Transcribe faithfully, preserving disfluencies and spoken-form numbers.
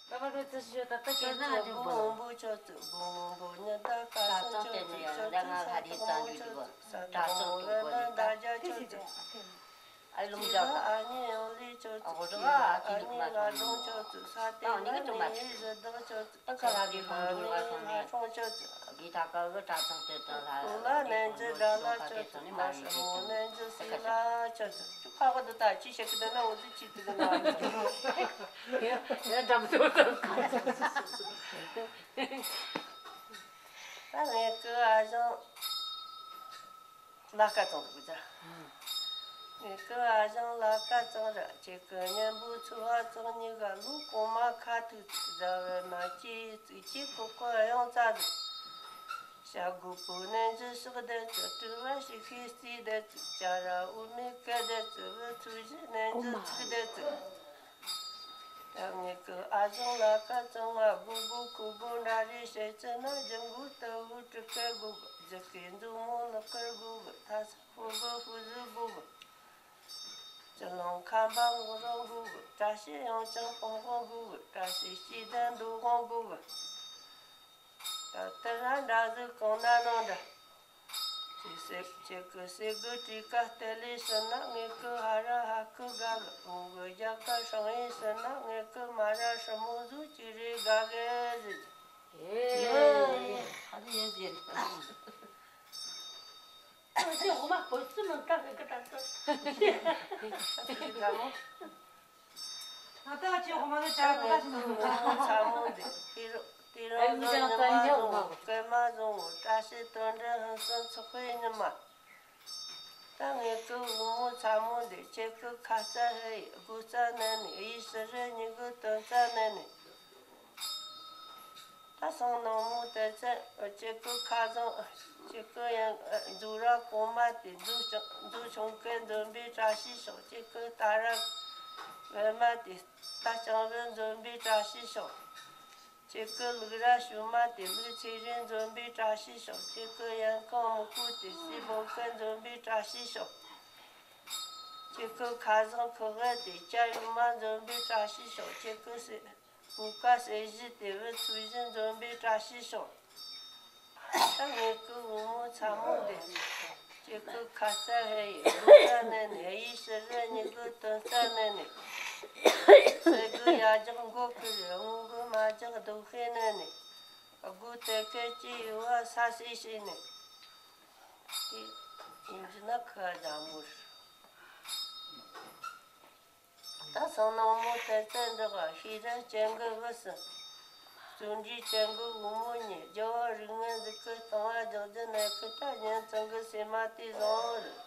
ད་ག་རོ་ཙི་ཞོ་ད་ད་ཁྱེད་ན་ཅི་བོ། མང་པོ་ཁྱོད་ཚོ་མགོ་མང་པོ་ཉི་ཟླ་སྐར་གསུམ་ཁྱོད་ཚོ་ཁྱོད་ཚོ་ས་དང་མོ་བོ་ན་ད་རྒྱ་ཁྱོད་ཚོ། ཨ་ལུང་ཅི་རྒྱ་ལ་ཨ་ནེ་ཡང་ལི་ཁྱོད་ཚོ། ཨ་གོ་ཏོ་ཨ་ཅི་ལུག་མ་ཨ་ནེ་ང་ལུང་ཁྱོད་ཚོ། ས་དེ་ཨ་ནེ་ང་ལུང་ཁྱོད་ཚོ། ཨ་ཁ་ལ་དེ་ལུང་འགྲོ་བ་སོང་ནས། ཁྱོད་ཚོ། གི་ད་ག་གི་གྲྭ་ཚང་དེ་དང་ལ་ལ་ནན་ཅི་དགྲ་ལ་ཁྱོད་ཚོ། མ་སྲུ་མོ་ནན་ཅི་སི་ལ་ཁྱོད་ཚོ། ཁ་གི་འདི་ད་ཅི་བཤད་གི་འདི་ན་འུ་ཚོ་ཅི་ཟིག་གི་ན། ཡ་ཡ་འགྲམ་དུ་ད་ངེད་ཀྱི་ཨ་ཞང་ལ་སྐལ་བཟང་ཟེར་གི་ཅི། ངེད་ཀྱི་ཨ་ཞང་ལ་སྐལ་བཟང་ར་ཁྱེད་ཀྱི་གཉེན་པོ་ཚོ་བ་ཚང་གཉིས་ཀ་ལོ་གོང་མ་ཁ་ཐུག་ཟ་བའི་མ་སྐྱེས་ཙི་སྐྱེས་ཀོ་ཀོ་ཡོང་ཙ་ཟིག། བྱ་རྒོད་པོ་ནན་ཅི་ཕྱག་བདེ་ཙི། སྤྲུལ་བ་ཞིག་ཤེས་རྩིས་བདེ་ཙི། བྱ་ར་འུ་མའི་སྐད་བདེ་ཙི། བུ་ཚུགས་བཞི་ནན་ཅི་ཚིག་བདེ་ཙི། ད་ངེད་ཀྱི་ཨ་ཞང་ལ་སྐལ་བཟང་ང་དགོ་དགོ་ཁོ་དགོ་འདྲ་རེ་བཤད་ཙི་ན། རྒྱུ་མགོ་ལྟ་བུ་གྲི་སྐེ་དགོ་གི། རྒྱུ་སྐེ་མཛུབ་མོ་ལག་སྐེར་དགོ་གི། ཐ་ས་ཧོ་གི་ཧུ་ཟི་དགོ་གི། ཅི་ལོང་ཁམ་པ་ངོ་རོང་དགོ་གི། བཀྲ་ཤིས་ཡང་ཅང་པང་པང་དགོ་གི། བཀྲ་ཤིས་སྐྱིད་ལྡན་འདུ་ཁང་དགོ་གི། ད་ལྟ་ར་འདྲ་ཟིག་གང་ན་ནང་འདྲ། ཁྱེད་སེ་ཁྱེད་ཀྱི་སེ་གི་གྲི་ཀ་སྟེ་ལེ་ཕྱིན་ན། ངེད་ཀྱི་ཧ་ར་ཧ་ཀི་ག་གི། འུ་གི་རྒྱ་ཀ་ཧྲང་ཡེ་ཕྱིན་ན། ངེད་ཀྱི་མ་ར་ཧྲི་མོ་ཟུ་ཅི་རེ་ག་གི་ཟེར། ཨེ། ཧ་རི་ཡེ་ཟེར། ཨ་ཅེ་ཧོ་མ་བོད་སུ་ནང་ཀ་གི་ཀི་ཏ་སུ། ཨ་ཅེ་ཧོ་མ་ནི་ཅ་ལག་ད་ཞིག་ནང་། ཚ་མོ་འདི་དེ་རུ་དེ་རུ་ཨ་ནི་ཉི་མ་བཟང་བོ། སྐར་མ་བཟང་བོ། བཀྲ་ཤིས་དོན་འགྲུབ་ཧིན་སང་ཚོགས་པའི་ཉི་མ། ད་ངེད་ཀྱི་བུ་མོ་ཚ་མོ་འདི་ཁྱེད་ཀྱི་ཁ་རྩ་ཧེ་ཡི་དགུ་རྩ་ནས་ནི་ཡི་ཕྱི་རུ་ཉི་གི་དོན་རྩ་ནས་ནི། ད་སང་ནངས་མོ་དེ་ཚེ་ཁྱེད་ཀྱི་ཁ་བཟང་ཁྱེད་ཀྱི་ཡང་མཛོ་ར་གོང་མ་དེ་མཛོ་ཆུང་མཛོ་ཆུང་གི་འཛོམས་པའི་བཀྲ་ཤིས་ཤོག། ཁྱེད་ཀྱི་རྟ་ར་བེ་མ་དེ་རྟ་རྐྱང་བུ་འཛོམས་པའི་བཀྲ་ཤིས་ཤོག། ཁྱེད་ཀྱི་ལུག་ར་ཞུ་མ་དེ་ལུག་ཚེ་རིང་འཛོམས་པའི་བཀྲ་ཤིས་ཤོག། ཁྱེད་ཀྱི་ཡན་གང་མི་ཁུ་དེ་སི་བོ་ཀི་འཛོམས་པའི་བཀྲ་ཤིས་ཤོག། ཁྱེད་ཀྱི་ཁ་བཟང་ཁུ་ཧེ་དེ་སྐྱ་ཡུ་མ་འཛོམས་པའི་བཀྲ་ཤིས་ཤོག། ཁྱེད་ཀྱི་སེ་གུ་ཀ་སེ་བཞི་དེ་བུ་ཚུགས་བཞི་འཛོམས་པའི་བཀྲ་ཤིས་ཤོག། ད་ངེད་ཀྱི་བུ་མོ་ཚ་མོ་འདི། ཁྱེད་ཀྱི་ཁ་རྩ་ཧེ་ཡི་དགུ་རྩ་ནས་ནི་ཡི་ཕྱི་རུ་ཉི་གི་དོན་རྩ་ནས་ནི། སེ་གི་ཡ་རྒྱག་མགོ་ཁུ་རེ་སྔོན་གི་མ་རྒྱག་རྡོ་ཤེས་ནས་ནི། དགུ་དེ་ཀེ་ཅི་ཡུ་བ་ས་སི་ཤེས་ནས། དེ་ཡིན་རྒྱུ་ན་ཁ་རྒྱ་མོ་རེད། ད་སང་ནངས་མོ་དེ་ཚེ་འདི་ག་ཤེས་ར་སྤྱན་གི་བུ་སི། བརྩོན་འགྲུས་ཅན་གི་བུ་མོ་ཉིད། རྒྱལ་བ་རིགས་ངན་ཟིག་གི་སྟེང་བ་རྒྱག་རྒྱུ་ནས་ཁི་ད་ཉན་ཚང་གི་སེམས་མ་དེ་བཟང་བོ་རེད།